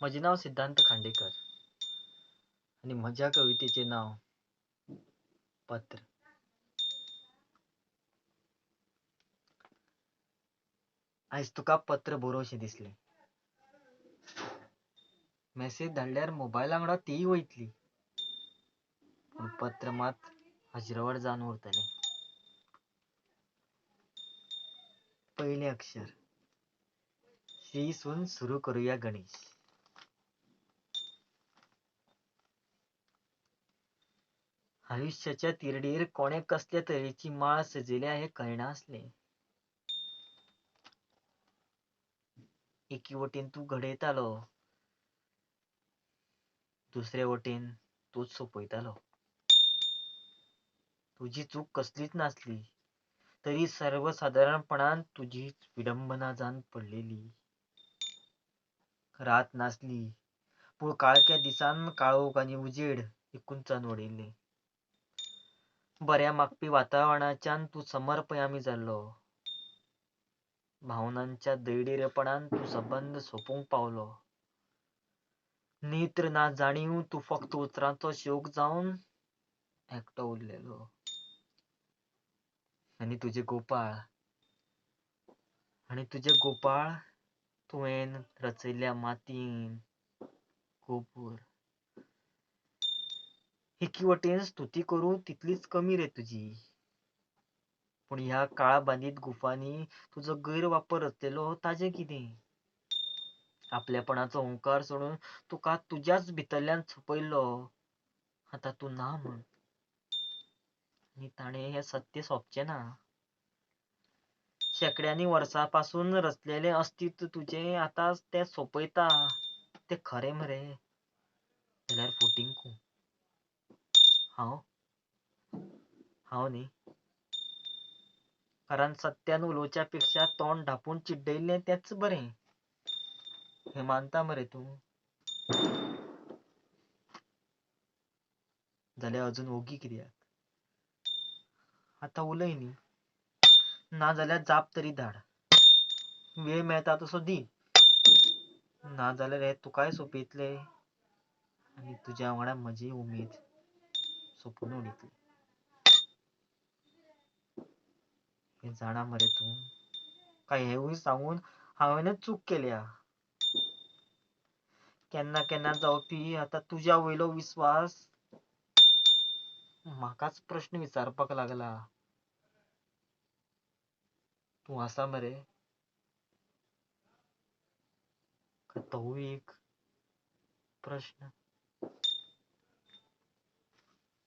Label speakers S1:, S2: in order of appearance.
S1: म्हजें नांव सिद्धांत खांडेकर आनी म्हज्या कवितेचें नांव पत्र. आयज तुका पत्र बरोवशें दिसलें. मॅसेज धाडल्यार मोबायला वांगडा तीय वयतली, पूण पत्र मात अज्रंवर जावन उरतलें. पयलें अक्षर श्री सून सुरू करुया गणेश. आयुश्याच्या तिरडीर कोणें कसले तरेची माळ सजयल्या हें कळना आसलें. एके वटेन तूं घडयतालो, दुसरे वटेन तूंच सोंपयतालो. तुजी चूक कसलीच नासली तरी सर्वसादारणपणान तुजीच विडंबना जावन पडलेली. रात नासली पूण काळख्या दिसान काळोख आनी उजेड एकूच जावन उडयल्लें. बऱ्या मागपी वातावरणाच्यान तूं समर्पयामी जाल्लो. भावनांच्या दळडिरेपणान तूं सबंद सोंपूंक पावलो. नेत्र ना जाणीव तूं फक्त उतरांचो शोक जावन एकटो उरलेलो. आनी तुजें गोपाळ, आनी तुजें गोपाळ तुवें रचयल्ल्या मातयेन गोबोर. एके वटेन स्तुती करूं तितलीच कमी रे तुजी, पूण ह्या काळबांदीत गुफांनी तुजो गैरवापर रचलेलो ताजें कितें? आपलेपणाचो हुंकार सोडून तुका तुज्याच भितरल्यान सोंपयल्लो. आतां तूं ना म्हूण. आनी ताणें हें सत्य सोंपचें ना. शेंकड्यांनी वर्सां पासून रचलेलें अस्तित्व तुजें आतां तें सोंपयता. तें खरें मरे? जाल्यार फटींग कोण? हांव? हांव न्ही. कारण सत्यान उलोवच्या पेक्षा तोंड धांपून चिड्डयल्लें तेंच बरें. हें मानता मरे तूं? जाल्यार अजून ओगी कित्याक? आतां उलय न्ही, नाजाल्यार जाप तरी धाड. वेळ मेळटा तसो दी, नाजाल्यार हें तुकाय सोंपयतलें आनी तुज्या वांगडा म्हजीय उमेद सोंपोवन उडयतलें. हें जाणा मरे तूं? काय हेंवूय सांगून हांवेंच चूक केल्या? केन्ना केन्ना जावपी आतां तुज्या वयलो विस्वास म्हाकाच प्रस्न विचारपाक लागला. तूं आसा मरे? काय तोवूय एक प्रस्न?